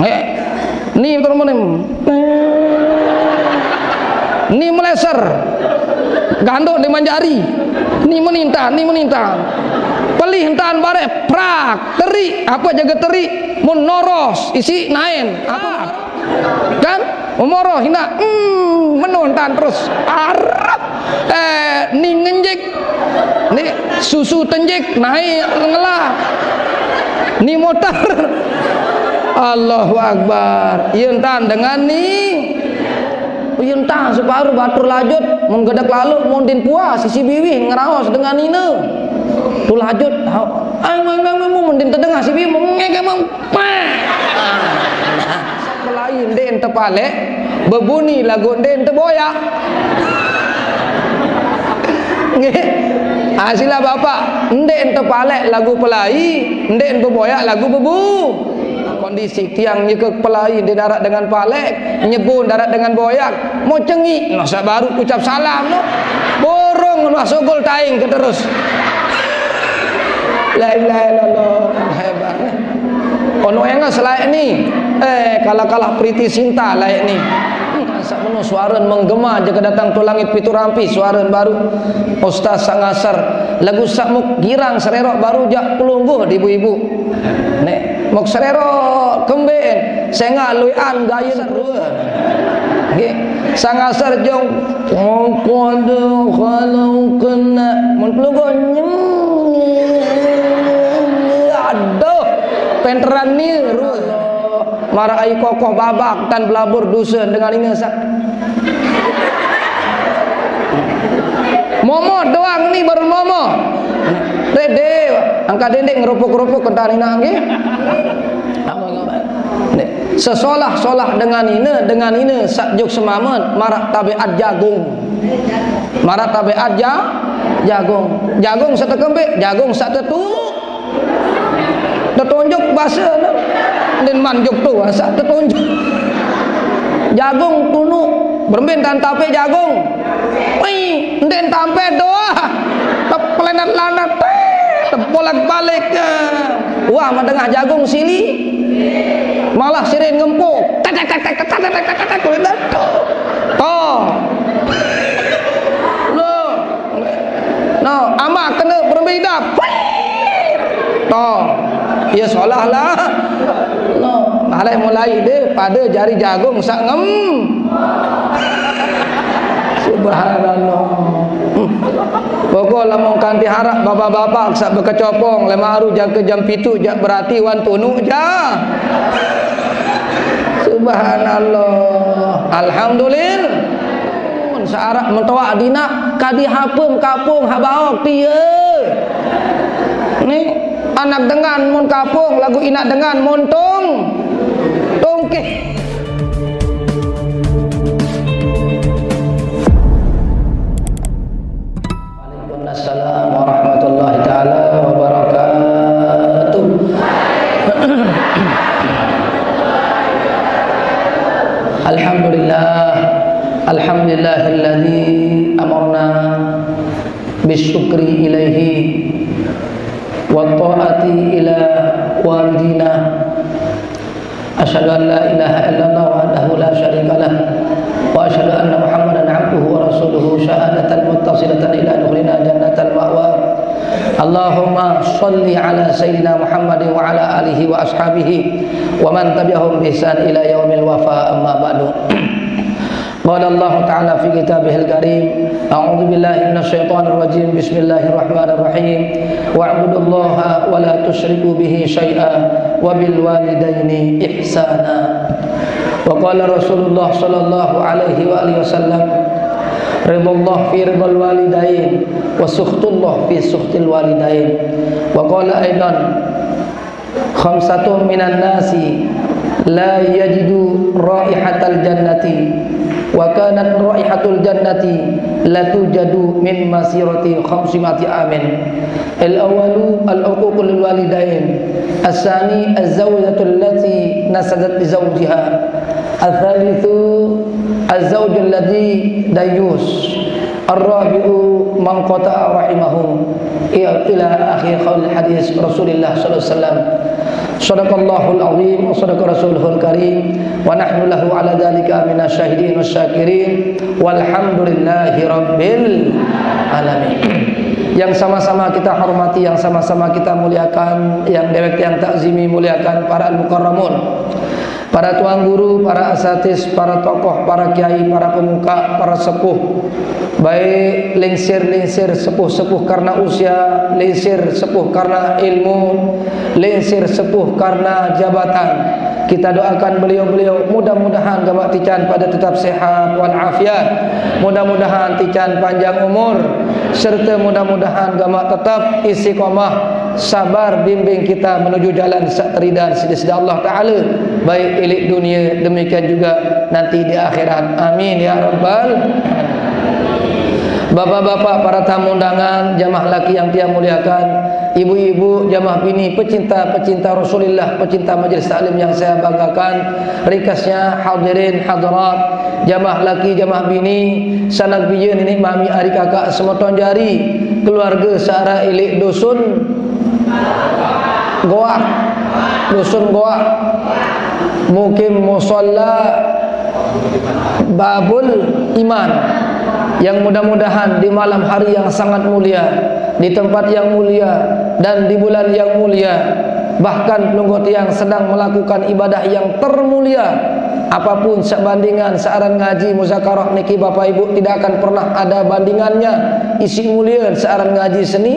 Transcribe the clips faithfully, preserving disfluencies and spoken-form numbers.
Eh, ni terus meni. Ni meleser. Gandok di manjari. Ni menintan, ni menintan. Pelih entan bareh, prak, teri, apa jaga teri, mun noros, isi naen. Apa? Kan? Umoroh hina, hmm, menu entan terus. Arep. Eh, ni ngenjek. Ni susu tenjek, naik ngelah. Ni motor. Allahu Akbar. Iya entan dengan ni. Iya entan separuh batur lajut, mun gedek lalu, mun din puas, sisi biwih ngeraos dengan nine. Tu lajut, hau. Ai, mun, mun, mun, mun din tedengah si biwih, mun ngek, mun, pah. Pelai ndin tepalek, bebuni lagu ndin teboyak. Nggih. Ah, sila bapak, ndin tepalek lagu pelai, ndin beboyak lagu bebu. Kondisi tiang nyekek pelai di darat dengan palek, nyebun darat dengan boyak, mau cengik, masa baru ucap salam tu. Borong, masa gol taing ke terus. La ilaha illallah, hebat. Ono yang selain ni, eh, kalah-kalah Priti Sinta lain ni. Hmm, asa menu suara menggema je ke datang tu langit pitu rampi suara baru. Ustaz Sangasar, lagu sak muk girang sererok baru jak pelungguh di ibu-ibu. Nek muk sererok kemben, sengak luian gaya serua. Nggih, Sangasar jong, oh, kode kalau kena, mun pelungguh nyem. Aduh, penteran ni, ru. Mara ai kokoh babak tan belabur dusun dengan ini sak. Momo doang ni baru momo. Rede, angkat dendek ngerupuk-ngerupuk kentan ina nggih. Sesolah-solah dengan ina, dengan ina sak juk semamen, marak tabiat jagung. Marak tabiat ja, jagung. Jagung sak tekembik, jagung sak tetu. Tetunjuk bahasa tu. Din manjuk tu, asa tetunjuk. Jagung tunuk. Berembin tan tape jagung. Wih, din tampe doa. Tepelenat-lanat. Tebolak-balik. Wah, menengah jagung sili. Malah sirin ngempuk. Tek, tek, tek, tek, tek, tek, tek, tek, tek, tek. Oh. Loh. No, ama kena berembe idap. To. Ya, solah lah. No, malai mulai deh pada jari jagung sak ngem. Subhanallah. Hmm. Pokok lamun kanti harap bapak-bapak sak bekecopong, lemaru jaka jam pitu jak berati wan tunuk ja. Subhanallah. Alhamdulillah. Mun searak mentoak dina, kadi hapem kapung habaok pie. Ni anak dengan mun kapung, lagu inak dengan mun tung. Tungkih. Waalaikumsalam warahmatullahi taala wabarakatuh. Alhamdulillah. Alhamdulillahilladzi amarna bisyukri ilaihi wa taati ila walidina. Asyhadu an la ilaha illallah wahdahu la syarika lah, wa asyhadu anna Muhammadan abduhu wa rasuluhu syahadatan muttasilatan ila dukhulina jannatal ma'wa. Allahumma shalli ala sayyidina Muhammadin wa ala alihi wa ashabihi wa man tabi'ahum bi ihsan ila yaumil wafa, amma ba'du. Qala Allahu ta'ala fi kitabihil karim, a'udzu billahi minasy syaithanir rajim. Bismillahirrahmanirrahim. Wa'budullaha wa la tusyriku bihi syai'a wa bil walidaini ihsana. Wa qala Rasulullah sallallahu alaihi wa alihi wasallam, ridallah fi ridal walidain wa sukhtullah fi sukhtil walidain. Wa qala aidan, khamsatun minan nasi la yajidu raihatal jannati, wa kanat raihatul jannati la tujadu min masirati khamsimati amin. Al awalu al uququ lil walidain. Asani az zawjatu allati nasadat li zawjiha. Athalithu az zawju alladhi dayus. Ar-rabi'u man qata'a rahimahu, ila akhir qaul hadis Rasulillah sallallahu alaihi wasallam. Sadaqallahul azim wa sadaqa rasulul karim, wa nahnu lahu ala dzalika minasy syahidin wasy syakirin, walhamdulillahi rabbil alamin. Yang sama-sama kita hormati, yang sama-sama kita muliakan, yang dewek yang takzimi, muliakan para al-mukarramun, para tuan guru, para asatiz, para tokoh, para kiai, para pemuka, para sepuh, baik lingsir-lingsir sepuh-sepuh karena usia, lingsir sepuh karena ilmu, lingsir sepuh karena jabatan. Kita doakan beliau-beliau mudah-mudahan gamak tican pada tetap sehat wal afiat. Mudah-mudahan tican panjang umur, serta mudah-mudahan gamak tetap istiqomah, sabar bimbing kita menuju jalan sak teridan sida-sida Allah Ta'ala, baik ilik dunia, demikian juga nanti di akhirat. Amin ya rabbal. Bapak-bapak, para tamu undangan, jamaah laki yang tiang muliakan, ibu-ibu, jamaah bini, pecinta-pecinta Rasulillah, pecinta majelis taklim yang saya banggakan, rikasnya hadirin hadirat, jamaah laki, jamaah bini, sanak bija, nini mami, ari kakak, semeton jari, keluarga searah ilik dusun Goak, dusun Goak, mukim musalla Babul Iman, yang mudah-mudahan di malam hari yang sangat mulia, di tempat yang mulia, dan di bulan yang mulia, bahkan pelungguh tiang sedang melakukan ibadah yang termulia. Apapun sebandingan searan ngaji muzakarah niki, Bapak Ibu, tidak akan pernah ada bandingannya. Isi mulia searan ngaji seni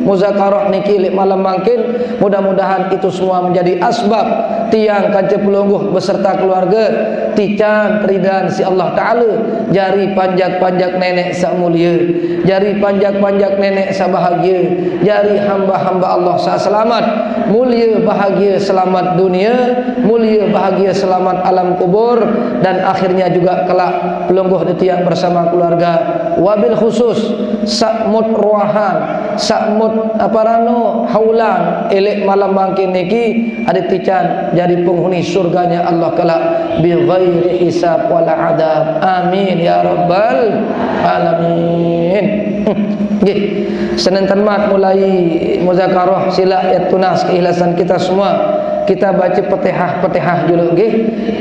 muzakarah niki lek malam mangkin, mudah-mudahan itu semua menjadi asbab tiang kanca pelungguh beserta keluarga tican teridan si Allah Ta'ala, jari panjak-panjak nenek sak mulia, jari panjak-panjak nenek sak bahagia, jari hamba-hamba Allah sak selamat, mulia bahagia selamat dunia, mulia bahagia selamat alam kubur, dan akhirnya juga kelak pelungguh di tiang bersama keluarga. Wabil khusus, sak mut ruahan, sak mut apa rano haulan, elek malam mangkin niki, ada tican jadi penghuni surganya Allah kelak, bi ghairi hisab wala adab. Amin ya rabbal alamin. Nggih. Senentan mat mulai muzakarah, sila ya tunas keikhlasan kita semua. Kita baca Fatihah, Fatihah dulu, nggih.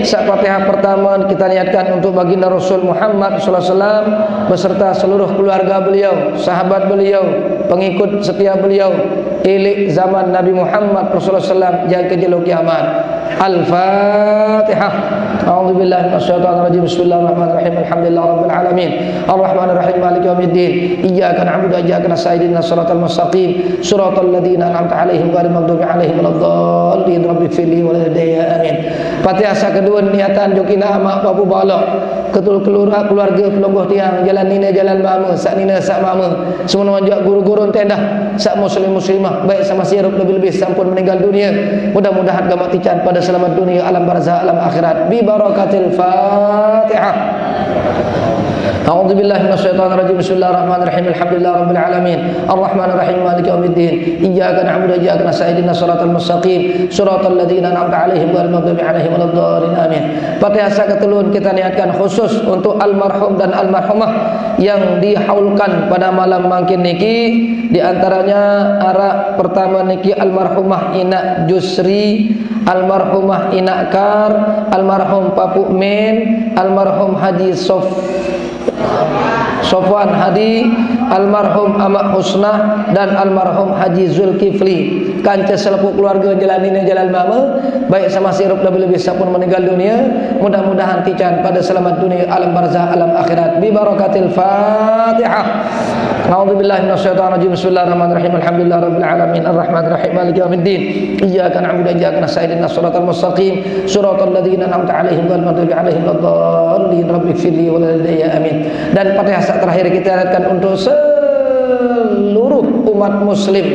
Sak Fatihah pertama kita niatkan untuk Baginda Rasul Muhammad sallallahu alaihi wasallam beserta seluruh keluarga beliau, sahabat beliau, pengikut setia beliau, ilik zaman Nabi Muhammad sallallahu alaihi wasallam jangka jelo kiamat. Al-Fatihah. A'udzubillahi minasyaitonirrajim. Bismillahirrahmanirrahim. Alhamdulillahirabbil alamin. Arrahmanirrahim. Maliki yaumiddin. Iyyaka na'budu wa iyyaka nasta'in. Ihdinas siratal mustaqim. Siratal ladzina an'amta 'alaihim ghairil maghdubi 'alaihim waladdallin. Rabbighfirli wa liwalidayya. Amin. Fatihah sak kedua niatan jokina amak papu balok. Ketul keluarga, keluarga pelungguh tiang, jalan nina jalan mama, sak nina sak mama. Semua juga guru-guru tendah, sak muslim muslimah, baik sama sirup lebih-lebih sampun meninggal dunia. Mudah-mudahan gamak tican pada selamat dunia, alam barzah, alam akhirat. Bi barakatil Fatihah. A'udzubillahi minasyaitonirrajim. Bismillahirrahmanirrahim. Alhamdulillahirabbil alamin. Arrahmanirrahim. Maliki yaumiddin. Iyyaka na'budu wa iyyaka nasta'in. Ihdinas siratal mustaqim. Siratal ladzina an'amta 'alaihim ghairil maghdubi 'alaihim waladdallin. Amin. Fatihah sak ketelun kita niatkan khusus untuk almarhum dan almarhumah yang dihaulkan pada malam mangkin niki, di antaranya arak pertama niki almarhumah Inak Jusri, almarhumah Inak Kar, almarhum Papuk Min, almarhum Haji Sof Sofwan Hadi, almarhum Amak Husnah, dan almarhum Haji Zulkifli. Kanca selepuh keluarga jalan nina jalan mama, baik sama sirup lebih-lebih sampun meninggal dunia, mudah-mudahan tican pada selamat dunia, alam barzah, alam akhirat. Bi barakatil Fatihah. A'udzubillahi minasyaitonirrajim. Bismillahirrahmanirrahim. Alhamdulillahirabbil alamin. Arrahmanirrahim. Maliki yaumiddin. Iyyaka na'budu wa iyyaka nasta'in. Ihdinas siratal mustaqim. Siratal ladzina an'amta 'alaihim ghairil maghdubi 'alaihim waladdallin. Rabbighfirli wa liwalidayya. Amin. Dan Fatihah sak terakhir kita niatkan untuk seluruh umat muslim,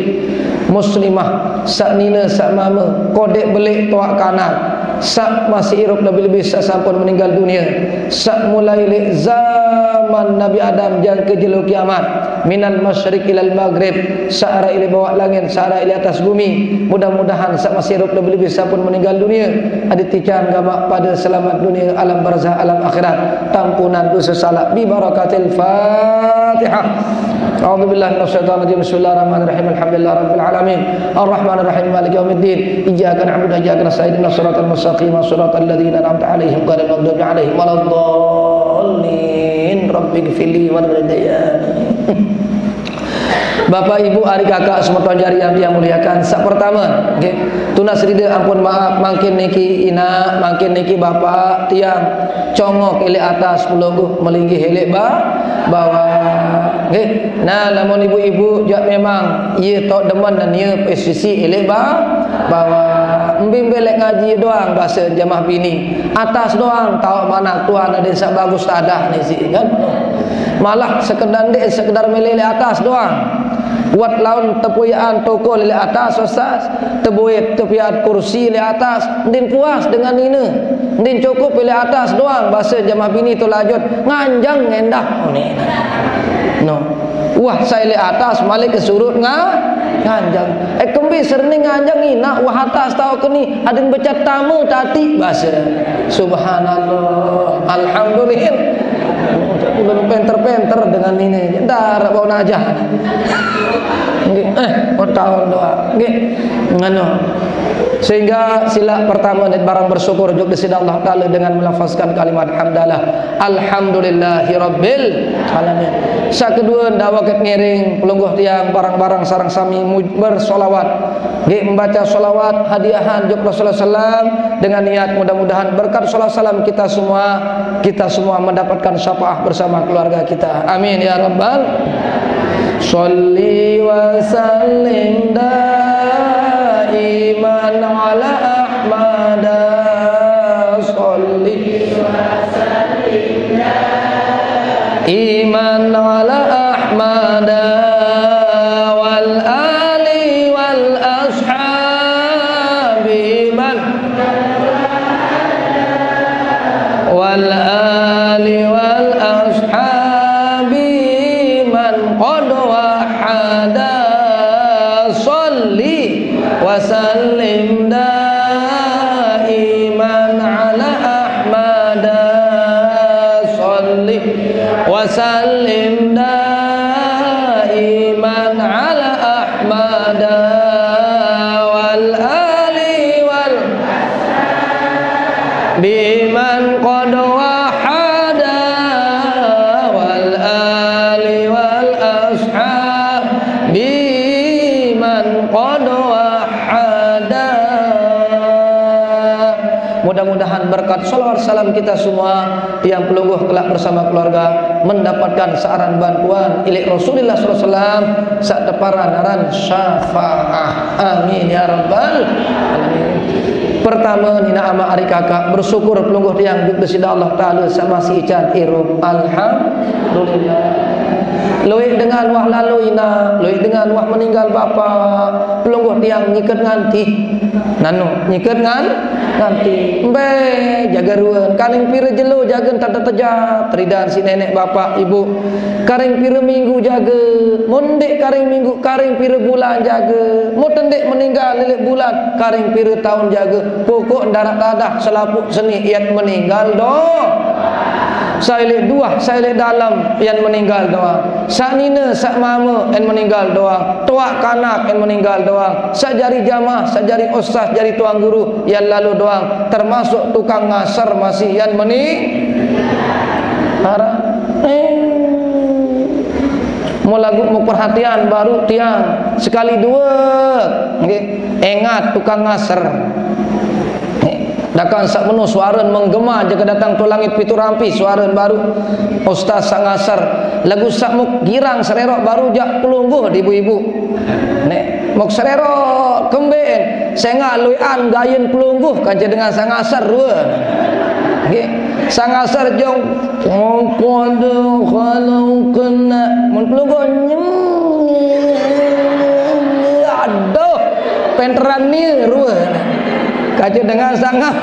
muslimah, sak nina, sak mama, kodek belik, tuak kanak, Saq masih irup lebih-lebih saq sampun meninggal dunia. Saq mulai leq zaman Nabi Adam jangke jelo kiamat. Minal masyriq ilal maghrib. Saq araq leq bawaq langit, saq araq leq atas gumi. Mudah-mudahan saq masih irup lebih-lebih sampun meninggal dunia. Adeq tican gamaq pade selamet dunia, alam barzah, alam akhirat. Tampunan dose salaq bi barakatil Fatihah. A'udzubillahi minasyaitonirrajim. Bismillahirrahmanirrahim. Alhamdulillahirabbil alamin. Arrahmanirrahim. Maliki yaumiddin. Iyyaka na'budu wa iyyaka nasta'in. Ihdinas siratal mustaqim. Siratal ladzina an'amta 'alaihim ghairil maghdubi 'alaihim waladdallin. Rabbighfirli wa liwalidayya. Bapak, Ibu, adik, kakak, semeton jari yang tiang muliakan. Saq pertame, nggih, tunas ride ampun maaf, mangkin niki inaq, mangkin niki bapak tiang, congok eleq atas pelungguh, melinggih eleq ba-, bawaq. Nggih. Nah, lamun ibu-ibu jaq memang ie toq demen nie posisi eleq ba-, bawaq. Mbe-mbe leq ngaji doang base jamaah bini. Atas doang taoq manak tuan adeq saq bagus tadah nisi, kan? Malah sekedar ndeq, sekedar mele leq atas doang. Wat laun tepoyaqan tokol leq atas, Ustaz. Teboye tepoyaqan kursi leq atas, ndin puas dengan nine. Ndin cukup leq atas doang, base jamaah bini to lajut, nganjeng ngendah. One. No. Wah, sai leq atas malik ke surut nga-, nganjeng. Eh, kembe serni nganjeng inaq, wah atas taoq keni, adeqn becat tame tati, base. Subhanallah, alhamdulillah. Ulun penter-penter dengan nine. Ntar bau najah. Nggih, eh, mau taun doang. Nggih. Nganu. Sehingga silaq pertame nit barang bersyukur jok Deside Allah Taala dengan melafazkan kalimat hamdalah. Alhamdulillahirabbil alamin. Saq kedue, ndaq wah ket ngiring pelungguh tiang bareng-bareng sareng sami muj-, bersolawat. Nggih, membaca solawat hadiahan jok Rasulullah sallam dengan niat mudah-mudahan berkat solawat salam kita semua, kita semua mendapatkan syafaat bersama keluarga kita. Amin ya rabbal. Shalli wa sallim daiman ala Ahmada. Shalli iman ala Ahmada wal ali wal ashabi man wal ali wal ashabi man qad wahada. Shalli wa sallim daiman ala Ahmada. Shalli wa sallim daiman ala Ahmada wal ali wal biman qad wahada wal ali wal ashab biman qad wahada. Mudah-mudahan berkat salawat salam kita semua, tiang pelungguh kelak bersama keluarga mendapatkan searan bantuan ilik Rasulullah sallallahu alaihi wasallam saq teparan aran syafaah. Amin ya rabbal alamin. Pertame, nina amaq ari kakak bersyukur pelungguh tiang jok Deside Allah Taala saq masih ican irup. Alhamdulillah. Lueq dengan wah lalo inaq, lueq dengan wah meninggal bapak, pelungguh tiang nyiket nganti. Nanu, nyiket ngan-, nganti. Mbe, jage ruen, karing pire jelo jage ntan tetejat, teridan siq neneq bapak ibu. Karing pire minggu jage, mun ndeq karing minggu, karing pire bulan jage, mun ndeq meninggal leq bulan, karing pire taun jage, pokok ndaraq tadah selapuq seni iat meninggal doang. Sai leq duah, sai leq dalem, ian meninggal doang. Saq nine, saq mame, en meninggal doang. Toaq kanak, en meninggal doang. Saq jari jamaah, saq jari ustaz, jari tuan guru, ian lalo doang. Termasuk tukang ngaser masih ian meni-, araq. Eh. Mun laguq mun perhatian baruq tiang sekali due. Nggih. Engat tukang ngaser. Dakan saq meno suaren menggema jage datang to langit piturampi suaren baruq ustaz saq ngaser. Laguq saq muk girang sererok baruq jaq pelungguh di ibu-ibu. Nek muk sererok kemben sengaq lueqan gayen pelungguh kance dengan saq ngaser rue. Nggih. Saq ngaser jong qad khalaqna. Mun pelungguh nyem. Aduh, penteran ni rue. Kance dengan saq nga-,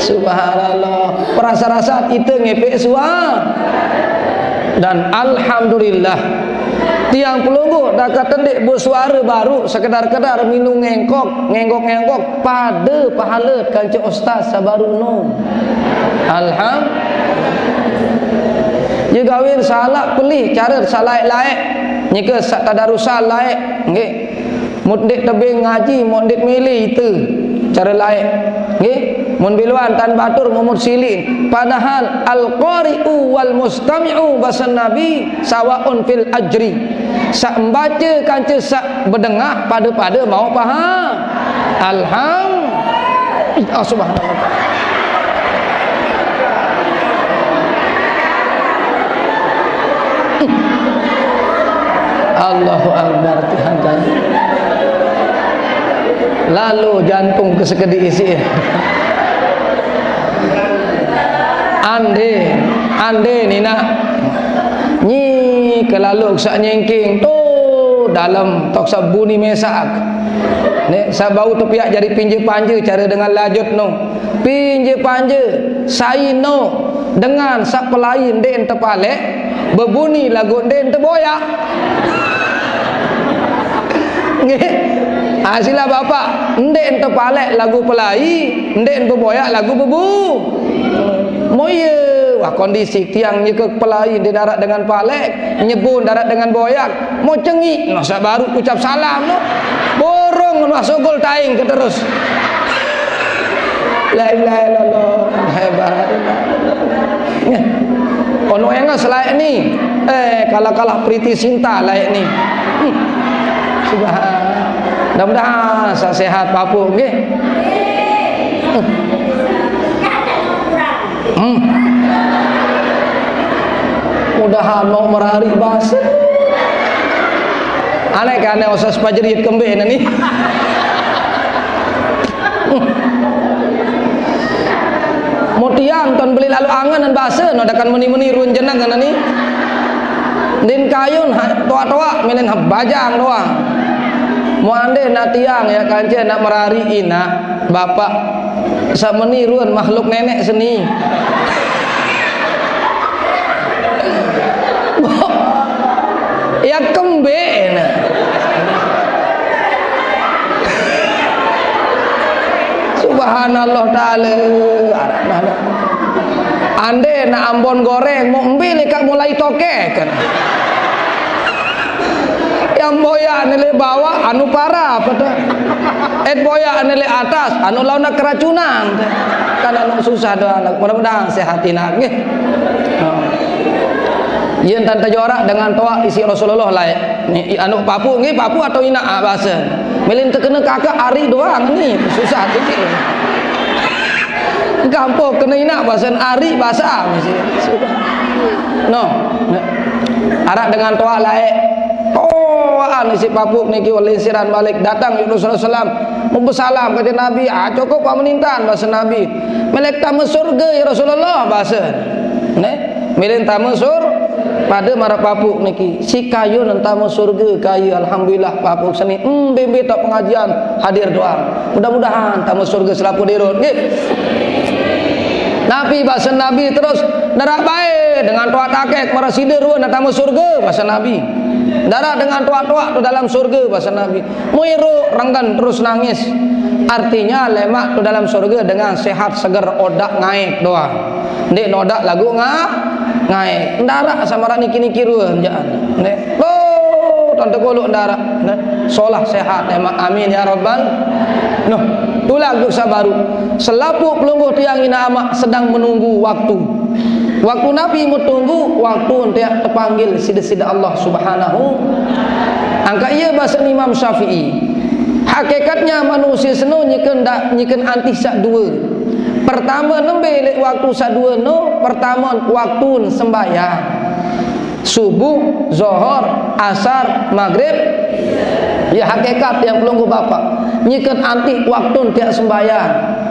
Subhanallah. Perasa-rasa kita ngepek suara. Dan alhamdulillah, tiang pelungguh dah katendik bersuara baru sekadar-kadar minum ngengkok, ngengkok-ngengkok pada pahala kanca ustaz sabaru no. Alham. Dia gawin salah pelih cara salaik-laik. Nyeka sa-, tadarusan laik. Nggih. Mun ndik tebing ngaji, mun ndik milih itu cara lain. Nggih, mun biluan tan batur mumut silin. Padahal al-qari'u wal mustami'u basa Nabi sawaun fil ajri. Sak membaca kanca sak bedengah pada-pada mau paham. Alham. Ah, subhanallah. Allahu Akbar, Tuhan kami. Lalu jantung ke sekedi isi. Ande, ande ni nak. Nyi kelalu sak nyengking tu dalam tok sak bunyi mesak. Nek sabau tu piak jadi pinje panje cara dengan lajut no. Pinje panje, sai no, dengan sak pelain den tepalek, bebuni lagu den teboyak. Nggih. Ah, sila bapak, den tepalek lagu pelai, den beboyak lagu bebu. Moye, wah kondisi tiang nyeke pelai di darat dengan palek, nyebun darat dengan boyak. Mau cengik, no, sak baru ucap salam, no. Borong, no, sogol taing ke terus. La ilaha illallah, hebat. Ono yang selain ni, eh, kalah-kalah Priti Sinta lain ni. Hmm. Subhan. Mudah-mudahan sa-, sehat papuk, nggih. Hmm. Hmm. Mudahan mau merari basa. Aneh kan, aneh usah sepajerit kembe ni. Mutiang ton beli lalu angen dan basa, no dakan meni-meni run jeneng kan ni. Din kayun ha, toa-toa menen ha bajang doang. Mau ande nak tiang ya kanca nak merari ina bapak. Sak meni ruan makhluk nenek seni. Ya kembe nah. Subhanallah taala. Ande nak ambon goreng mau embil ka mulai tokek kan. Yang boyak ni le bawah anu parah apa tu? Et boyak ni le atas anu lawan keracunan. Kan anu susah doang. Mudah-mudahan sehat ina nggih. Ha. Yen tante jorak dengan toak isi Rasulullah lain. Ni anu papu nggih, papu atau ina ah, bahasa. Melin terkena kakak ari doang ni susah tu. Gampang kena ina bahasa ari bahasa mesti. No. Arak dengan toak lain. Toak ni si papuk niki ulin siran balik datang ya Rasulullah sallam. Mau bersalam kata Nabi, ah cukup pak menintan bahasa Nabi. Melek tamu surga ya Rasulullah bahasa. Neh, melek tamu sur pada marah papuk niki. Si kayu nan tamu surga kayu alhamdulillah papuk seni. Hmm, bimbi tak pengajian hadir doang. Mudah-mudahan tamu surga selapu dirut. Nggih. Nabi bahasa Nabi terus darat bae dengan toak takek marah sida ruan tamu surga bahasa Nabi. Darat dengan toak-toak tu dalam surga bahasa Nabi. Muiru renggan terus nangis. Artinya lemak tu dalam surga dengan sehat seger odak ngaik doang. Ndik nodak lagu nga ngaik. Ndarak sama niki-niki ruan jaan. Ndik. Oh, tante kolok ndarak. Neh. Solah sehat lemak. Amin ya rabbal. Noh, tu lagu sabaru. Selapu pelungguh tiang ina amak sedang menunggu waktu. Waktu Nabi metunggu, waktu entiak tepanggil sida-sida Allah Subhanahu. Angka iya bahasa Imam Syafi'i. Hakikatnya manusia seno nyiken da, nyiken antih sak dua. Pertama nembe lek waktu sak dua no, pertama waktu sembahyang. Subuh, Zohor, Asar, Maghrib. Ya hakikat tiang pelungguh bapak. Nyiken antih waktu tiak sembahyang.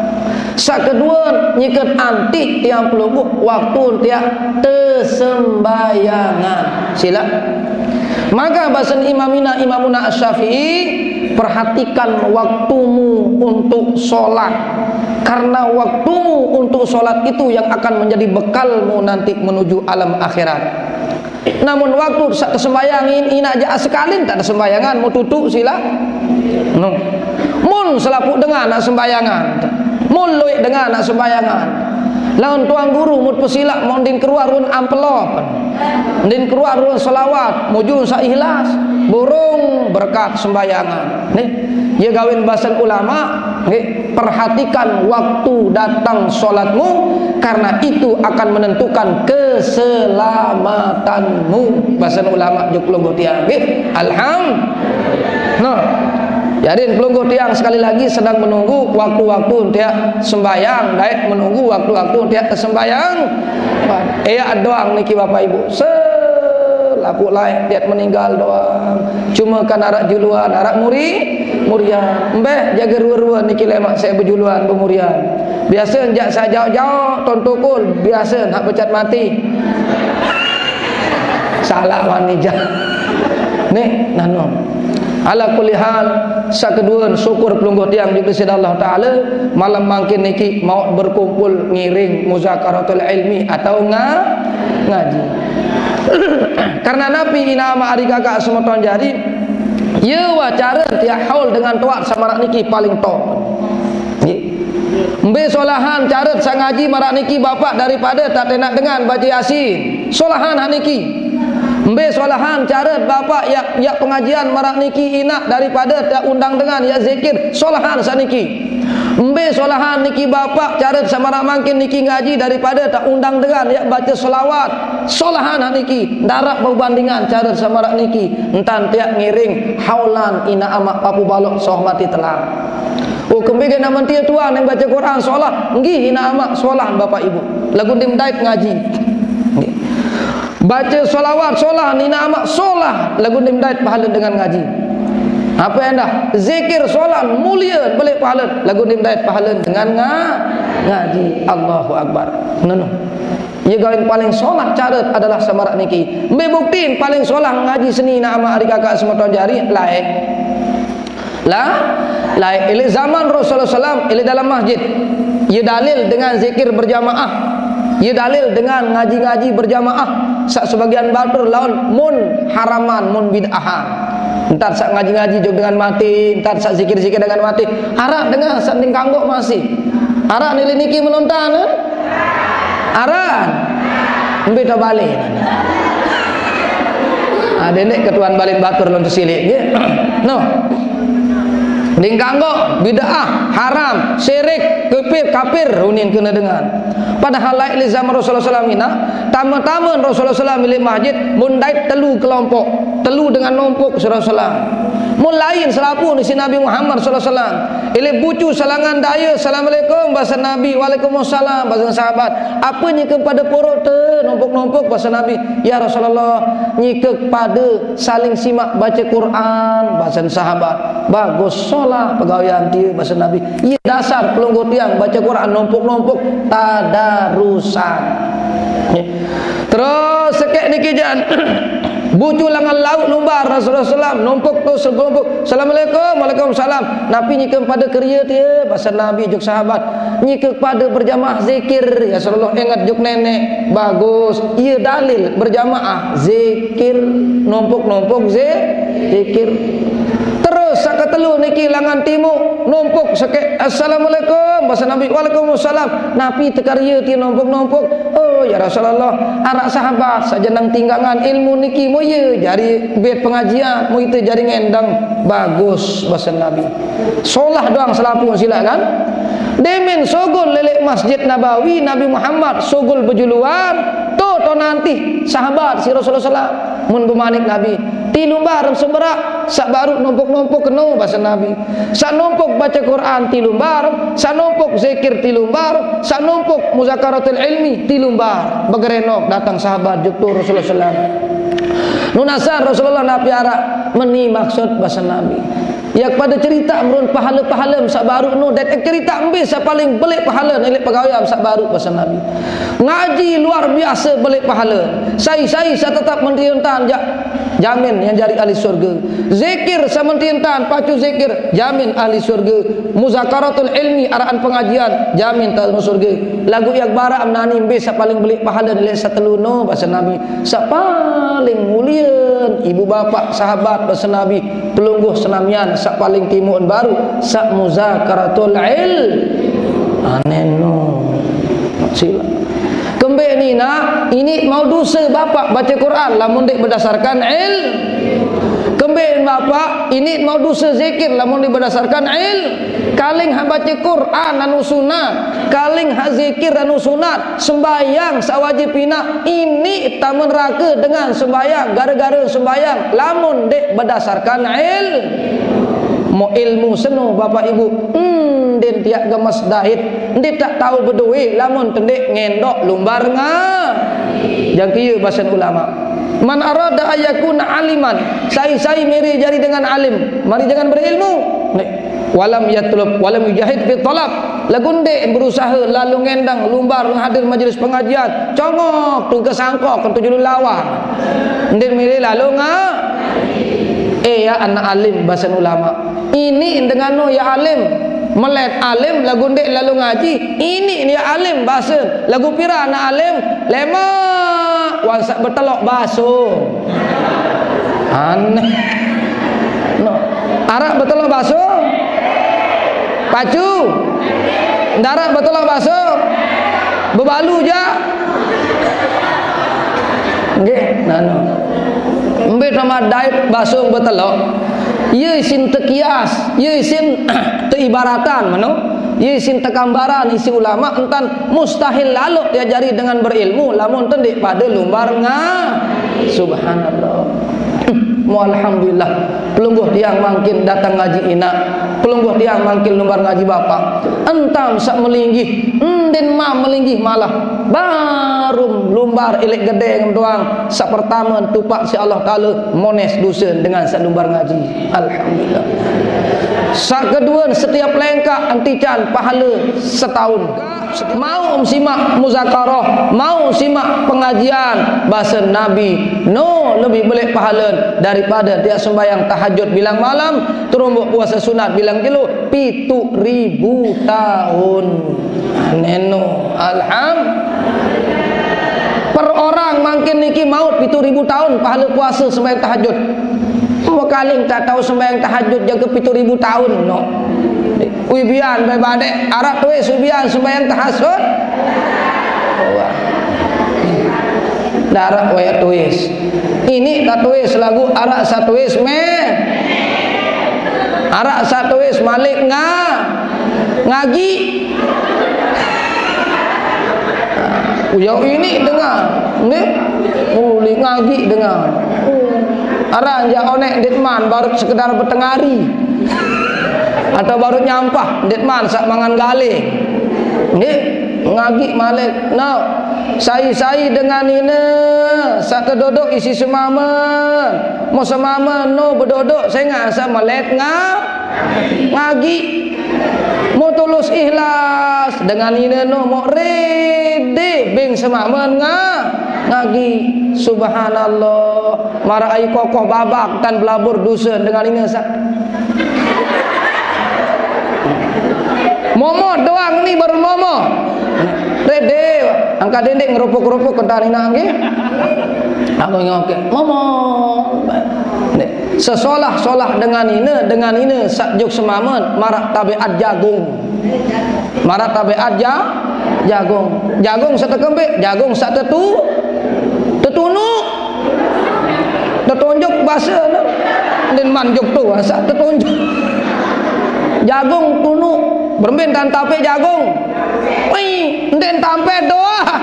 Sak kedua, nyiken antih tiang pelungguh waktu tiak tesembayangan. Sila. Maka bahasa Imam ina Imamuna Syafi'i, Perhatikan waktumu untuk sholat, karena waktumu untuk sholat itu yang akan menjadi bekalmu nanti menuju alam akhirat. Namun waktu sa-, sembahyang in-, ina aja sekalin tak ada sembayangan, mau tutu sila. No. Mun selapuq dengan nak sembayangan. Mun lueq dengan nak sembayangan. Laun tuan guru mut pesilaq, mun din keruar run amplop. Din keruar run selawat, mujun sa ikhlas. Burung berkat sembayangan. Nih, ye gawin basen ulama, nggih, perhatikan waktu datang sholatmu, karena itu akan menentukan keselamatanmu. Basen ulama juk pelungguh tiang, nggih. Alham-, nah, jadi pelungguh tiang sekali lagi sedang menunggu waktu-waktu tiang sembahyang, dait menunggu waktu-waktu tiang sembahyang. Wah, eya doang niki Bapak Ibu. Selapuq laeq tiang meninggal doang. Cuma kan araq juluan, araq muri-, murian. Mbeh, jage rue-rue niki lemaq saq bejuluan bemurian. Biase jaq saq jaoq-jaoq, ton tukul, biase hak becat mati. Salaq wani jaq. Nih, nano. Ala kulli hal, saq keduen syukur pelungguh tiang juk Side Allah Taala, malam mangkin niki mauq berkumpul ngiring muzakaratul ilmi atau nga-, ngaji. Karena napi inaq amaq ari kakaq semeton jari, ye wah care tiaq haul dengan toaq saq maraq niki paling top. Nggih. Mbe solahan care saq ngaji maraq niki Bapak daripade tak tenaq dengan bace Yasin. Solahan hak niki. Mbe solahan care Bapak yaq, yaq pengajian maraq niki inaq daripade tak undang dengan yaq zikir. Solahan saq niki. Mbe solahan niki Bapak care saq maraq mangkin niki ngaji daripade tak undang dengan yaq bace selawat. Solahan hak niki. Ndaraq bebandingan care saq maraq niki. Entan tiaq ngiring haulan inaq amaq papuq baloq soh mati telang. Oh, kembe gen amen tie tuan yang bace Quran solah. Nggih, inaq amaq solah Bapak Ibu. Laguq ndim dait ngaji. Nggih. Bace selawat solah, inaq amaq solah. Laguq ndim dait pahalen dengan ngaji. Ape endah? Zikir solah, mulie beleq pahalen. Laguq ndim dait pahalen dengan nga-, ngaji. Allahu Akbar. Neno. Ye gawin paling solah care adalah saq maraq niki. Mbe buktin paling solah ngaji seni inaq amaq ari kakaq semeton jari? Laeq. Lah, laeq, leq zaman Rasulullah sallam, leq dalam masjid. Ye dalil dengan zikir berjamaah. Ye dalil dengan ngaji-ngaji berjamaah. Saq sebagian batur laun mun haraman, mun bid'ahan. Entar saq ngaji-ngaji jok dengan mati, entar saq zikir-zikir dengan mati. Araq dengan saq ning kanggok masih. Araq nilai niki menonton, eh? Aran. Mbe to bale. Ah, dendeq ketuan balen batur lon tesiliq, nggih. Noh. Ning kanggok, bid'ah, haram, syirik, kepir, kafir, unin kene dengan. Padahal laeq leq zaman Rasulullah sallam inaq, tame-tame Rasulullah sallam leq masjid, mun dait telu kelompok, telu dengan nompok Rasulullah sallam. Mun lain selapuq isiq Nabi Muhammad sallallahu alaihi wasallam. Leq bucu salangan daye, "Assalamualaikum," base Nabi, "Waalaikumsalam," base sahabat. "Ape nyikek pade poroq te nompok-nompok?" base Nabi. "Ya Rasulullah, nyikek pade saling simak bace Quran," base sahabat. "Bagus, solah pegawean tie," base Nabi. "Ye dasar pelungguh tiang bace Quran nompok-nompok tadarusan." Terus sekeq niki jan. Bucu langan lauq lumbar Rasulullah sallam, nompok tu sekelompok. "Assalamualaikum." "Waalaikumsalam." "Napi nyikek pade kerie tie?" base Nabi jok sahabat. "Nyikek pade berjamaah zikir, ya Rasulullah, inget jok neneq." "Bagus. Ye dalil berjamaah zikir, nompok-nompok zi-, zikir." Terus saq ketelu niki langan timuq, nompok sekeq, "Assalamualaikum," base Nabi, "Waalaikumsalam." "Napi tekarie tie nompok-nompok?" "Oh, ya Rasulullah, araq sahabat saq jeneng tinggangan ilmu niki, mo ye jari bet pengajian, mo ite jari ngendeng." "Bagus," base Nabi. Solah doang selapuq silaq kan? Demen sugul leq Masjid Nabawi, Nabi Muhammad sugul bejuluan, to, to nantih sahabat siq Rasulullah sallam. Mun bemanik Nabi, "Tilu mbar semeraq, saq baruq nompok-nompok keno," base Nabi. "Saq nompok bace Quran tilu mbar, saq nompok zikir tilu mbar, saq nompok muzakaratul ilmi tilu mbar." Begerenok dateng sahabat jok tu Rasulullah sallam. Nunasan Rasulullah napi araq meni maksud base Nabi. Yaq pade cerita merun pahale-pahale saq baruq no, dait cerita mbe saq paling beleq pahale leq pegawean saq baruq base Nabi. Ngaji luar biase beleq pahale. Sai-sai saq tetep mentiontan jaq jamin nyang jari ahli surga. Zikir samenti entan, pacu zikir, jamin ahli surga. Muzakaratul ilmi, araan pengajian, jamin tame surga. Laguq ie barak menani mbe saq paling beleq pahalen leq saq telu no, base Nabi. Saq paling mulien, ibu bapak, sahabat, base Nabi. Pelungguh senamian saq paling timuqn baruq saq muzakaratul il-, aneh no. Silaq. Kembeq ni, Nak? Ini mauq duse bapak bace Quran lamun ndeq bedasarkan il-, kembeq bapak, ini mauq duse zikir lamun ndeq bedasarkan il-, kaling haq bace Quran anu sunat, kaling haq zikir anu sunat, sembahyang saq wajib inaq, ini tame nerake dengan sembahyang, gare-gare sembahyang, lamun ndeq bedasarkan il-, mo ilmu seno, Bapak Ibu, ndin tiaq gemes dait, ndin taq tao bedoe lamun tendeq ngendoq lumbar nga-, jangkie basen ulama. Man arada ayyakuna aliman, sai-sai mire jari dengan alim, mari dengan berilmu. Nek. Walam yatlub, walam yujahid fi talab. Laguq ndeq berusahe lalo ngendang lumbar ngehadir majelis pengajian, congok tungke sangkok kentu julun lawang. Ndin mire lalo nga-, eh, ya anak alim, basen ulama. Ini dengan no ya alim. Melet alim laguq ndeq lalo ngaji. Ini ya alim, basen. Laguq pire anak alim? Lemaq, wan saq betelok baso. Aneh. No. Araq betelok baso? Pacu? Ndaraq betelok baso? Bebalu jaq? Nggih, nano. Mbe tame dait baso betelok? Ie isin tekias, ie isin teibaratan, meno? Ie isin tekambaran, isi ulama entan mustahil lalo diajari dengan berilmu lamun tendeq pade lumbar nga-, subhanallah. Mo alhamdulillah, pelungguh tiang mangkin dateng ngaji inaq, pelungguh tiang mangkin lumbar ngaji bapak. Entan saq melinggih, ndin ma melinggih malah. Baruq lumbar ileq gedeng doang, saq pertame tupak siq Allah Taala mones duse dengan saq lumbar ngaji. Alhamdulillah. Saq kedue, setiap lengkaq entican pahale setaun. Mauq simaq muzakarah, mauq simaq pengajian, basen Nabi, no lebih beleq pahalen daripade tiaq sembahyang tahajud bilang malam, terus mbuq puase sunat bilang jelo, pituq ribu taun. Aneh no, alham-, per orang mangkin niki mauq pituq ribu taun pahale puase sembahyang tahajud. Mekaling tak tao sembahyang tahajud jangke pituq ribu taun, no. Uibian bae badeq, araq tuis uibian sembahyang tahajud? Wah. Ndaraq wayah tuis. Ini tak tuis laguq araq saq tuis meh. Araq saq tuis malik nga-, ngagi. Uyo ini dengar. Nggih. Uli ngagi dengar. Araq jaq oneq ndit man baruq sekedar betengari. Atau baruq nyampah, ndit man saq mangan gale. Nggih, ngagi malik. Nah, sai-sai dengan nine saq tedodoq isi semamen. Mo semamen no bedodoq sengaq saq melet nga-, ngagi. Mo tulus ikhlas dengan nine no mo rede beng semamen nga-, ngagi. Subhanallah. Maraq aiq kokoh babak tan belabur duse dengan nine saq Momot doang ni baruq momot. Rede, angkat dendeq ngerupuk-ngerupuk kentan inaq nggih. Aku ngoke, momot. Ndeq. Sesolah-solah dengan ine, dengan ine saq juk semamen maraq tabeat jagung. Maraq tabeat ja-, jagung. Jagung saq tekembeq, jagung saq tetu-, tetunuq. Tetunjuk base ne. Ndin man juk tu, saq tetunjuk. Jagung tunuq. Berembe ntan tape jagung? Wih, ndin tampe doang.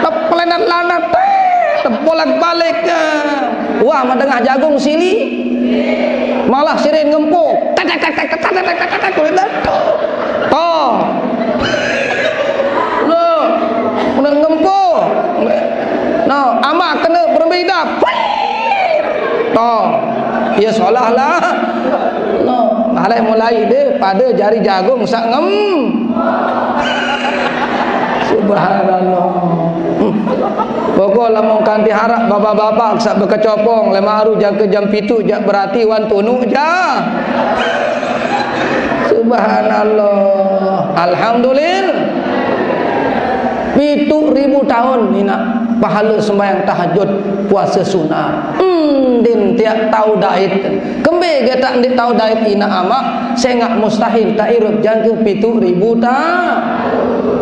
Tepelenet-lanet, teh, tebolak-balik. Wah, medengah jagung sili. Malah sirin ngempo. Tek, tek, tek, tek, tek, tek, tek, tek, tek, tek. Toh. Loh, kena ngempo. No, amaq kena berembe idap. Toh. Ye solah lah. No, alai mulai deh pade jari jagung saq ngem. Subhanallah. Hmm. Pokok lamun kanti harap bapa-bapa sak bekecopong, lema aru jangka jam pitu jak berarti wan tunuk ja. Subhanallah. Alhamdulillah. Pitu ribu tahun ina pahala sembahyang tahajud, puasa sunat. Ndin tiak tau dait. Kembe getak ndik tau dait ina amak, sengak mustahil tak irup jangka pitu ribu ta.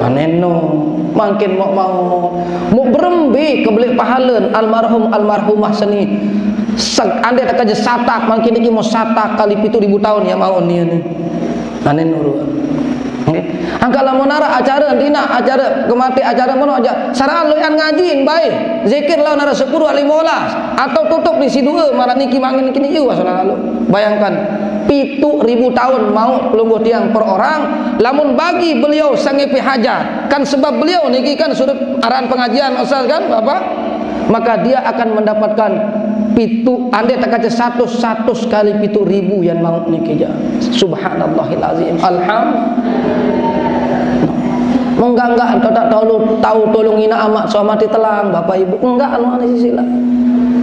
Aneno, mangkin mok mau. Mok berembe kebelik pahalen almarhum almarhumah seni. Sek-, ande tak aja satak, mangkin iki mau satak kali pitu ribu tahun ya mau ni ni. Anen nuru. Nggih. Angka lamun arah acara dina, acara kemati, acara mono aja. Saraan lo yang ngaji bae. Zikir lawan arah sepuluh lima belas atau tutup di si dua malah niki mangin kini ieu salah lalu. Bayangkan, pitu ribu tahun mau pelungguh tiang per orang, lamun bagi beliau sangepi hajat. Kan sebab beliau niki kan sudut arahan pengajian Ustaz kan, Bapak? Maka dia akan mendapatkan pitu, andai tak kaca satu, satu kali pitu ribu yang mau niki ja. Subhanallahil azim. Alham. Enggak, enggak, kau tak tahu, tahu tolong ina amak suamati telang, Bapak Ibu. Enggak, anu, anu sisi lah.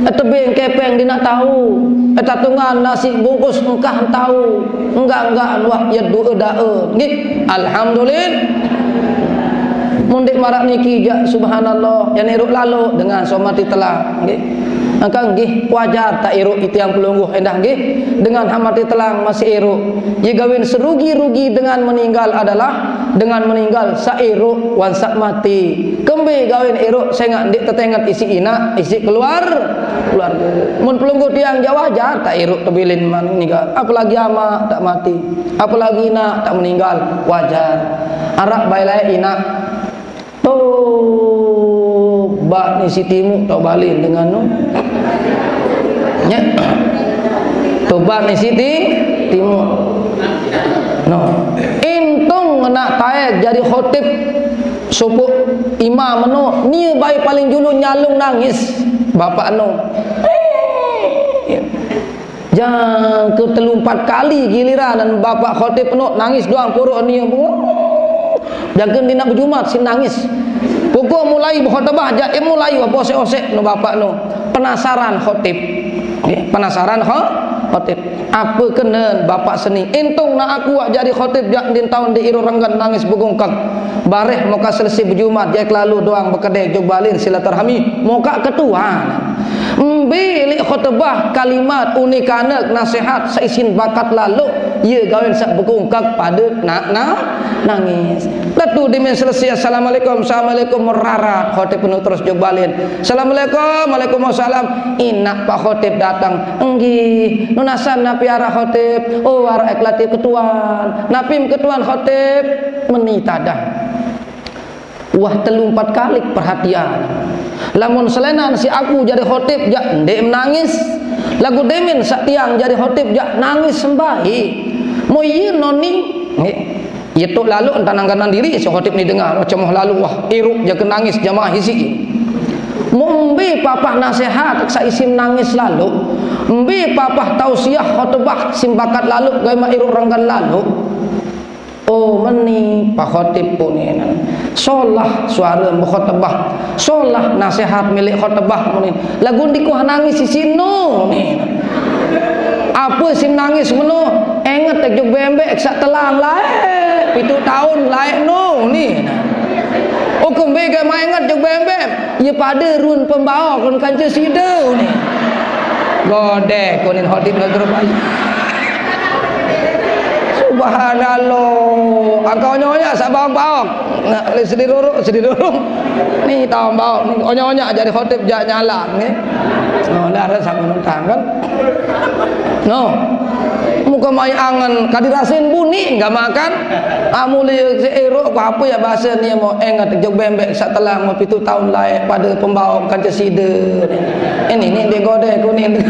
Eh, tebing kepeng dina tahu. Eh, tatungan nasi bungkus engkah tahu. Enggak, enggak, anu, ya doa, doa. Nggih. Alhamdulillah. Mundik marak niki ja, subhanallah, yang iruk lalu dengan suamati telang, nggih. Angka nggih wajar tak iruk itiang pelungguh endah nggih dengan hamati telang masih iruk. Ye gawin serugi-rugi dengan meninggal adalah dengan meninggal sairuk wan sak mati. Kembe gawin iruk sengak ndik tetenget isi ina, isi keluar, keluarga. Mun pelungguh tiang ja wajar tak iruk tebilin meninggal. Apalagi ama tak mati. Apalagi ina tak meninggal, wajar. Arak bailai ina. Tobat ni si timu tau balin dengan nu. Nya. Tobat ni si ti-, timu. No. Intung nak taek jadi khotib supuk imam nu, ni bae paling julu nyalung nangis. Bapak nu. Jangka telu empat kali giliran dan bapak khotib penuh nangis doang puruk ni. Jangka dina bejumat si nangis. Pokok mulai berkhotbah jak mulai apa osek-osek no bapak no. Penasaran khotib. Nggih, penasaran kho-, khotib. Apa kena bapak seni? Intung nak aku wak jadi khotib jak din taun di iru renggan nangis begungkak. Bareh moka selesai bejumat jak lalu doang bekedek jog balin silaturahmi. Moka ketuan. Mbe lik khotbah kalimat unik anak nasihat saisin bakat lalu, ye gawin sak bekungkak pada nak na-, nangis. Tetu dimin selesai assalamualaikum, assalamualaikum merarat khotib penuh terus jog balin. Assalamualaikum, waalaikumsalam. Inak pak khotib datang. Enggih, nunasan napi arah khotib? Oh, arah ek latih ketuan. Napi ketuan khotib? Meni tadah. Wah, telu empat kali perhatian. Lamun selenan si aku jadi khotib, jak ndek menangis. Lagu demin sak tiang jadi khotib, jak nangis sembahi. Mo iya noni. Nggih. Iya tok lalu entah nangkanan diri si khotib ni dengar. Macam lalu, wah, iruk ja ke nangis jamaah isi. Mo mbe papah nasihat sak isim nangis lalu. Mbe papah tausiah khotbah simbakat lalu, gai ma iruk renggan lalu. Oh, meni pak khotib punin. Solah suara mbe khotbah. Solah nasihat milik khotbah punin. Lagu dikuah nangis si sinu nin. Apa si nangis menu? Enget jog bembek sak telang lae. Pitu taun lae nu nin. Oh, kembe ga mai enget jog bembek. Ye pada run pembawa kun kanca sida ni. Godeh kunin khotib nang terbaik. Subhanallah. Angka onyo-onyo sak baok-baok. Nak le sedi ruruk, sedi ruruk. Ni tahu baok ni onyo-onyo jadi khotib jak nyalan ni. No, dah rasa menentang kan. No. Muka mai angen kadi rasin bunyi enggak makan. Amu le si erok apa ya bahasa ni mau engat jog bembek sak telang mau pitu taun lae pada pembawa kanca sida. Ini ni dia godeh kuning.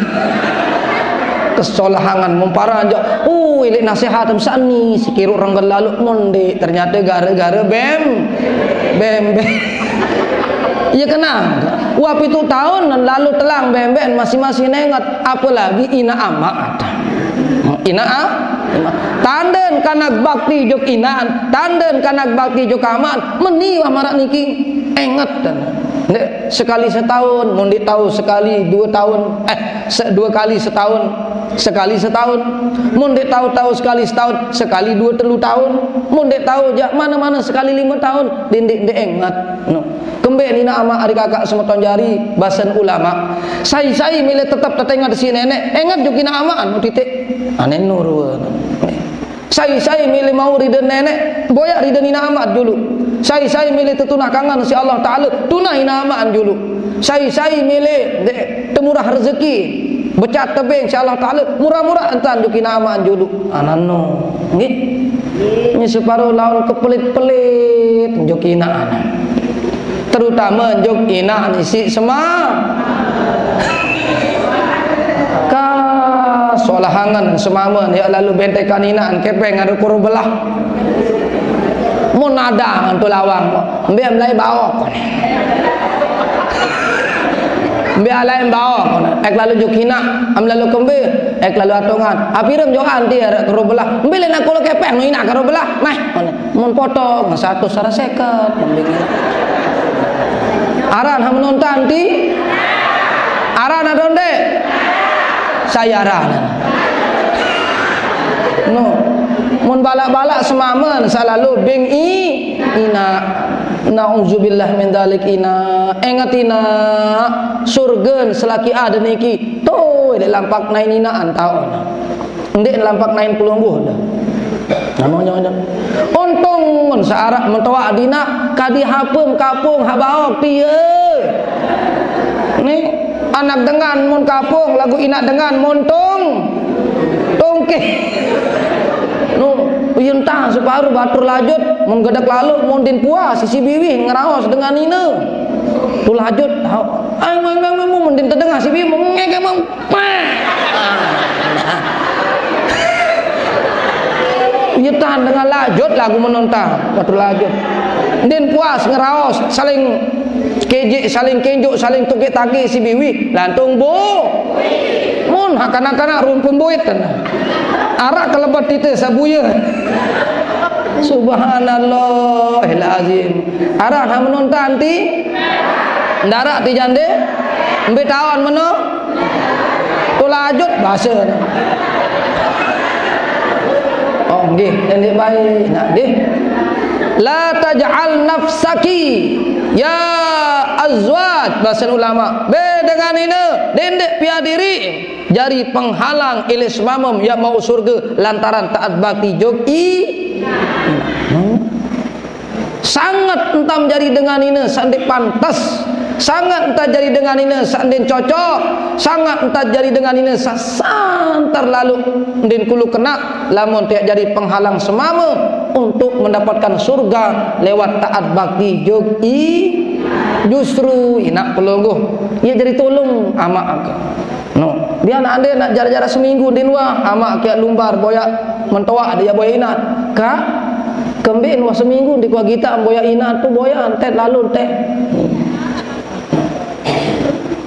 Kesolahangan mumpara aja. Uh, ilik nasihat sani sikiruk renggan lalu mundi ternyata gara-gara bem bembek. Iya kenang. Wah pitu taun lalu telang bembek masih-masih nengat apalagi ina ama ada. Ina a Tanden kanak bakti jok inaan, tanden kanak bakti jok amaan, meni wah maraq niki. Enget dan. Ndeq, sekali setahun, mun ndeq tao sekali due taun, eh, se-, due kali setahun, sekali setahun. Mun ndeq tao-tao sekali setahun, sekali due telu taun. Mun ndeq tao jaq mane-mane sekali lime taun, ndeq, ndeq, ndeq enget. No. Kembeq inaq amaq ari kakaq semeton jari, basen ulama. Sai-sai mele tetep tetenget siq neneq, enget jok inaq amaq, anu titik. Ane nurun. Sai-sai mele mauq riden neneq, boyaq riden inaq amaq juluq. Sai-sai mele tetunah kangen siq Allah Taala, tunah inaq amaq juluq. Sai-sai mele de-, temurah rezeki, becat tebeng siq Allah Taala, murah-murah entan jok inaq amaq juluq. Anano, nggih. Ni separo laun kepelit-pelit jok inaq anak. Terutame jok inaq isiq sema. Ka solah angen semame, yaq lalu bentekan inaq kepeng aduh kuru belah. Mun nadang antu lawang, mbe am lai baok. Mbe alai baok. Ek lalu jok inaq, am lalu kembe, ek lalu atongan. Apirem jok anti araq kuru belah. Mbe leq nangkul kepeng no inaq kuru belah. Meh. Mun potong, satus araq seket, mending. Aran ham nontan ti? Aran atau ndeq? Saya aran. No. Mun balak-balak semamen, saq lalo beng i, inaq. Nauzubillah min dzalik inaq. Enget inaq, surgen selaki ade niki. Tuh, leq lampak nain inaq antaun. Ndeq lampak nain pelungguh dah. Namanya dah. Untung mun searaq mentoaq dinaq kadi hapem kapung habaok tie. Nih, anak dengan mun kapung lagu inaq dengan mun tung. Tungkih. Nu, yen tah separo batur lajut mun gedek lalu mun din puas sisi biwih ngeraos dengan ine. Tu lajut. Ai, ai, ai, ai, mun din tedengah si biwih mun ngege mun Pah! Iya tahan dengan lajut lagu menonta, batur lajut. Ndin puas ngeraos, saling kejek, saling kenjuk, saling tukik-takik si biwi, lantung bu. Mun ha kanak-kanak rumpun buit kan. Arak kelebet tite sabuya. Subhanallahil azim. Arak ha menonta anti? Ndaraq ti jande? Mbe taon meno? Tulajut base. Oh, nggih, ndeq bae. Nah, nggih. La taj'al nafsaki ya azwaj, basen ulama. Be dengan ine, dendeq piaq diriq jari penghalang ile semamem yaq mauq surge lantaran taat bakti jok i. Hmm. Sanget entam jari dengan ine saq ndeq pantes, sanget entam jari dengan ine saq ndeq cocok, sanget entam jari dengan ine saq santer lalo ndeq kulu kenaq lamun tiaq jari penghalang semame untuk mendapatkan surga lewat taat bakti jok i. Justru inaq pelungguh, ie jari tulung amaq ake. No, bian ande naq jara-jara seminggu ndin wah, amaq kiaq lumbar boyaq mentoaq dia boyaq inaq. Kak, kembeq wah seminggu ndeq wah gitaq boyaq inaq tu boyaq entet lalu entet.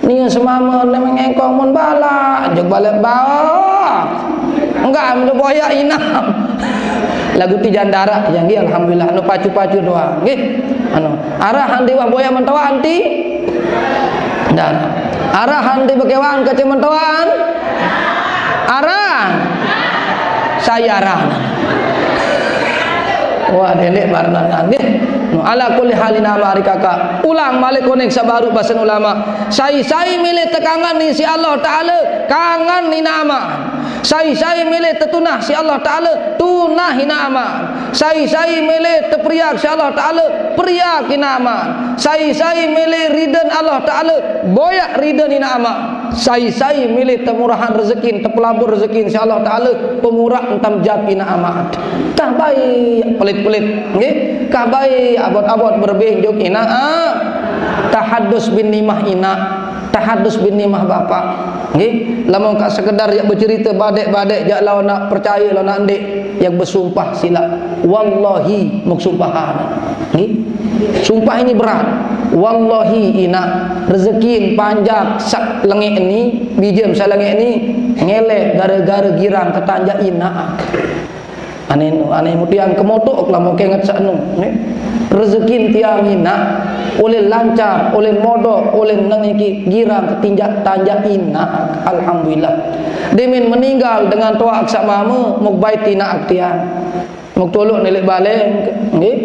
Ni semame ne mengengkong mun balak, jok balak baok. Enggak, am boyaq inaq. Lagu tijan daraq, ya nggih, alhamdulillah, anu pacu-pacu doang, nggih. Anu, araq ande wah boyaq mentoaq anti? Ndaraq. Araq ande bekewan kece mentoan? Araq. Saya araq. Wah, dendeq bareng nggih. No, ala kulli halin amaq ari kakaq. Ulang malik koning sabaruq basen ulama. Sai-sai mele tekangen ni siq Allah Taala, kangen inaq amaq. Sai-sai mele tetunah siq Allah Taala, tunah inaq amaq. Sai-sai mele teperiak siq Allah Taala, periak inaq amaq. Sai-sai mele riden Allah Taala, boyaq riden inaq amaq. Sai-sai mele temurahan rezekin, tepelabur rezekin siq Allah Taala, pemuraq entam jap inaq amaq. Kah bae pelit-pelit, nggih? Kah bae abot-abot berebeh jok inaq, ah. Tahadus bin nimah inaq, tahadus bin nimah bapak. Nggih, lamun kaq sekedar yaq becerite badeq-badeq jaq laun naq percaye laun naq ndeq, yaq besumpah silaq. Wallahi, muk sumpahan. Nggih. Sumpah ini berat. Wallahi, inaq, rezekin panjak saq lengek ni, bijem saq lengek ni, ngelek gare-gare girang ketanjak inaq. Ane, ane mutiang kemotok lamun kenget saq nu, nggih. Rezekin tiang inaq, ulih lancar, ulih modok, ulih nengiki girang ketinjak tanjak inaq. Alhamdulillah. Demin meninggal dengan toaq saq mame, muk bait inaq tiang. Muk tuluk nilik baleng, nggih.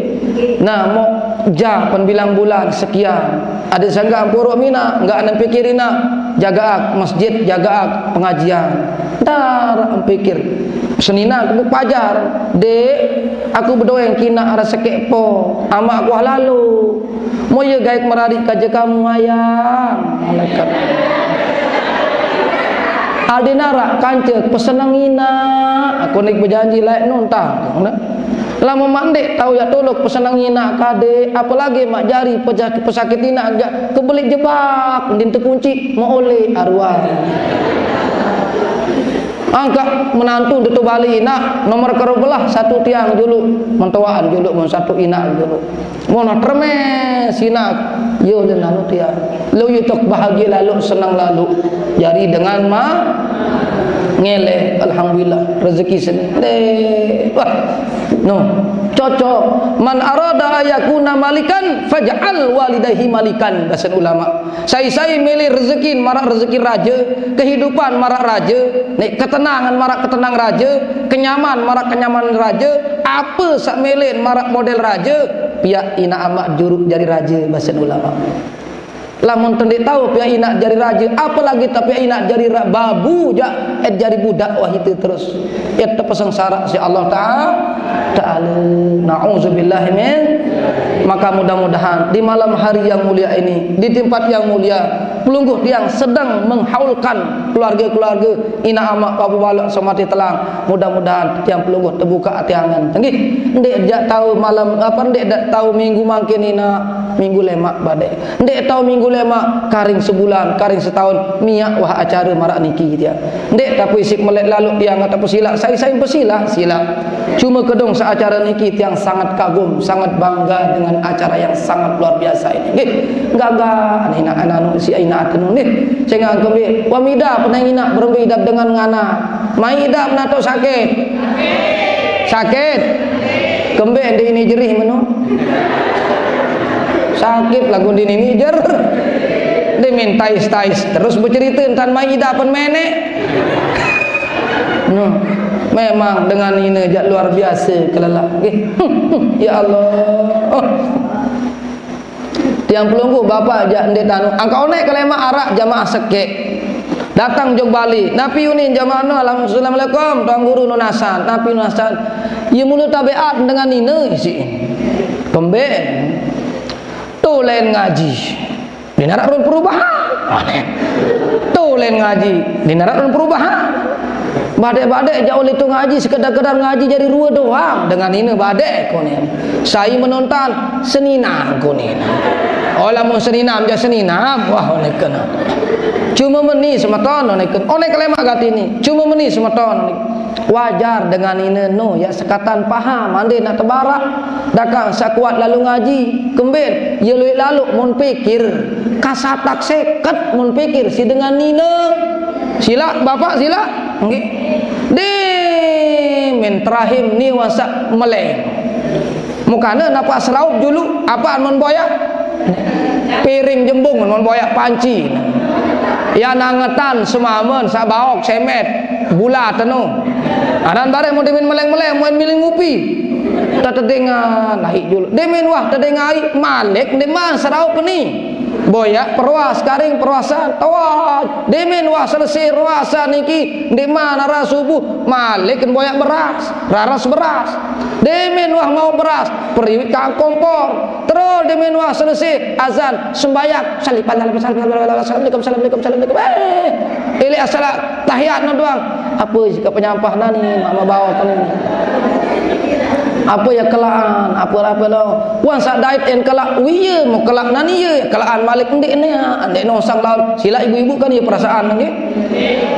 Nah, muk ja pen bilang bulan sekian. Ade sangga empuruk mina, enggak ane pikir inaq, jagaak masjid, jagaak pengajian. Ndaraq pikir. Seninaq muk pajar, "Dek, aku bedoeng kinaq araq sekeq po, amaq aku wah lalo." Mo ye gaek merariq kaje kamu ayang. Malaikat. Adin araq kance pesenang inaq. Aku nik bejanji laeq nuntang. Lamun maq ndeq tao yaq tuluk pesenang inaq kade, apalagi maq jari pejak-, pesakit inaq jaq kebelik jebak, ndin tekunci, mo ole arwah. Angkaq menantu ndeq tao bale inaq, nomor kerobelah satu tiang juluq, mentoaan juluq, mun satu inaq juluq. Mun termes inaq, yo le nanu tiang. Lo yo tok bahagie lalo, senang lalo. Jari dengan ma ngelek, alhamdulillah, rezeki seni. Deh, wah. No, cocok. "Man arada ayakuna malikan, faj'al walidayhi malikan," basen ulama. Sai-sai mele rezekin maraq rezeki raje, kehidupan maraq raje, nek ketenangan maraq ketenang raje, kenyaman maraq kenyaman raje, ape saq melen maraq model raje, piaq inaq amaq juluq jari raje, basen ulama. Lamun te ndeq tao piaq inaq jari raje, apalagi te piaq inaq jari ra-, babu jaq, et jari budak wah ite terus. Et tepesengsara siq Allah Taala. Taala. Nauzubillah min. Maka mudah-mudahan di malam hari yang mulia ini, di tempat yang mulia, pelungguh tiang sedang menghaulkan keluarga-keluarga inaq amaq papuq baloq semati telang. Mudah-mudahan tiang pelungguh tebukaq ate angen. Nggih, ndeq jaq tao malam, ape, ndeq jaq tao minggu mangkin inaq, minggu lemaq badeq. Ndeq tao minggu lemaq, karing sebulan, karing setaun, miaq wah acare maraq niki tiang. Ndeq tape isiq meleq laloq tiang atau pesilaq, sai-sai pesilaq, silaq. Cuma kedong seacara niki tiang sangat kagum, sangat bangga dengan acara yang sangat luar biasa ini. Nggih, gaga inaq anu si inaq anu nggih. Sengaq kembe, wah mida peneng inaq berembe idap dengan ngana. Mai idap nato sakit. Sakit. Kembe ndeq ini jerih meno. Sakit lagu ndin ini jer. Dia main tais-tais terus becerita entan mai idapen menek. No. Memang dengan ine jaq luar biasa kelelah. Nggih. Ya Allah. Oh. Tiang pelungguh bapak jaq ndeq tanu. Angkaq oneq kelemaq araq jamaah sekeq. Datang jok Bali. Napi unin jamaah no, "Assalamualaikum, Tuan Guru nunasan." Napi nunasan? Ye mulu tabeat dengan ine isiq. Kembe. Tulen ngaji. Ndeq naraq run perubahan. Aneh. Tulen ngaji. Ndeq naraq run perubahan. Badeq-badeq jaq oleh tu ngaji, sekedar-kedar ngaji jari rue doang. Dengan ine badeq konen. Sai menontan seninam konen. Oh, lamun seninam jaq seninam. Wah, oneken. Cuma meni semeton oneken. Onek kelemaq gati ni. Cuma meni semeton. Wajar dengan ine no, ya sekatan paham, ande nak tebarak. Dakang saq kuat lalu ngaji. Kembin, ye lueq laloq mun pikir. Kasatak seket mun pikir, si dengan nine. Silaq, Bapak, silaq. Nggih. Demen terahim ni wasaq meleng. Mukane napak seraup julu, apaan mun boyaq? Piring jembung mun boyaq panci. Ya nangetan semamen, saq baok, semet, bulat anu. Anan bareh mun demen meleng-meleng, mun milih ngupi. Tetedengan, naik julu. Demen wah tedengai, malik, demen seraup ni. Boyaq peruas, karing peruasan, tawaj. Demen wah selesai ruasan niki, demen arah subuh, malik boyaq beras, raras beras. Demen wah mau beras, periwit kang kompor. Terus demen wah selesai azan, sembahyang, salib, salib, salib, assalamualaikum, assalamualaikum, assalamualaikum. Eh, ilik asal tahiyat no doang. Apa sih ke penyampah nani, mak mau bawa ke ni? Apa ya kelaan, apa-apa lo. Wan saq dait en kelak, wi ye mau kelak nani ye, kelaan malik ndeq ne, ndeq nosang laun. Silaq ibu-ibu kan ye perasaan nggih.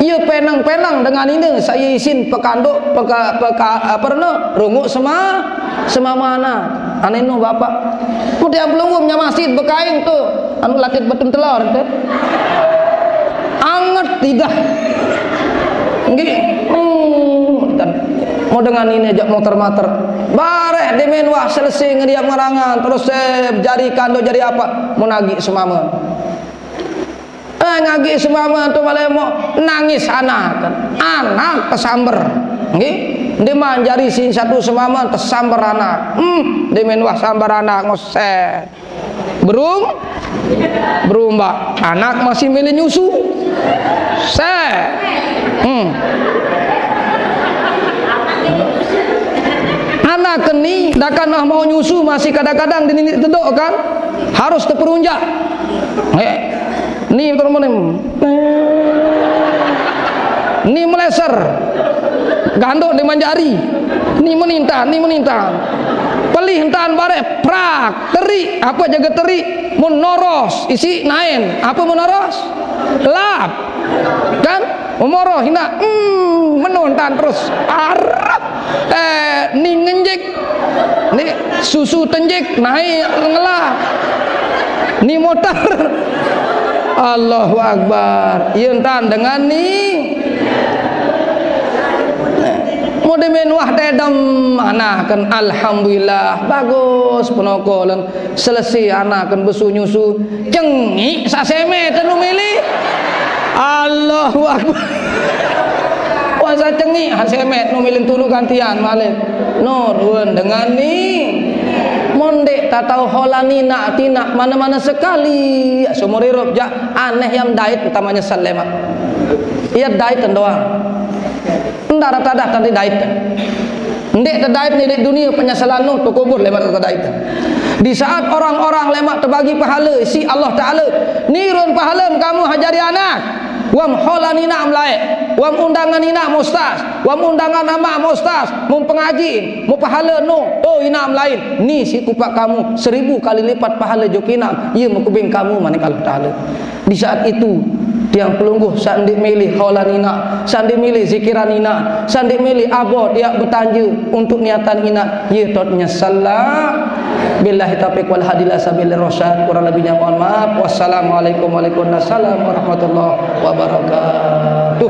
Ye penang-penang dengan ine, saq ye isin pekanduk, peka-, peka-, apa rene, runguq sema-, semamana. Ane no bapak. Mudian pelungguh nyamasit bekaing tu, anu latit betun telor tu. Anget tidak. Nggih. Hmm, kan. Mau dengan ini aja mau termater. Bareh demen wah selesai ngeriap ngerangan, terus, eh, jari kanduk jari apa? Mau nagih semama. Eh, ngagih semama tu malah mau nangis anak kan. Anak kesamber. Nggih. Dia manjari sin satu semama kesamber anak. Hmm, demen wah samber anak ngoseh. Berum-, berumbak. Anak masih milih nyusu. Se. Hmm. Anak keni, dakan ah mau nyusu masih kadang-kadang di nini tedok kan. Harus teperunjak. Eh, ni teman-teman. Ni meleser. Gandok di manjari. Ni menintan, ni menintan. Pelih entan bareh, prak, terik. Apa jaga terik? Mun noros, isi naen. Apa mun noros? Lap. Kan? Umoroh, hina, hmm, menontan terus. Arep. Eh, ni ngenjek. Ni susu tenjek, naik ngelah. Ni motor. Allahu Akbar. Ye entan dengan ni. Mode men wah tedem, anaken, alhamdulillah, bagus, penokolen, selesai anaken besu nyusu, cengik saq semet nu milih. Allahu Akbar. Wah, saq cengik, ha semet nu milih tulu gantian malik. Nurun dengan ni. Mon ndeq tatau holan inaq tinaq mane-mane sekali, seumur irup jaq aneh yam dait, entah menyesal lemaq. Iya dait doang. Ndara tadah tadi dait. Ndeq tedait ni leq dunie penyesalan nu tekubur lemaq tedait. Di saat orang-orang lemaq tebagi pahale siq Allah Taala, nirun pahale kamu hajari anak. Wam holan inaq melaeq, wam undangan inaq mostas, wam undangan amaq mostas, mun pengaji, mun pahale nu, oh inaq melain, ni siq kupaq kamu seribu kali lipat pahale jok inaq, ye mekubing kamu manik Allah Taala. Di saat itu, tiang pelungguh saq ndeq mele holan inaq, saq ndeq mele zikiran inaq, saq ndeq mele abot yaq betanje untuk niatan inaq, ye tot nyesel lah. Billahi taufiq wal hadi ila sabilir rasyad. Kurang lebihnya mohon maaf. Wassalamualaikum, waalaikumsalam warahmatullahi wabarakatuh.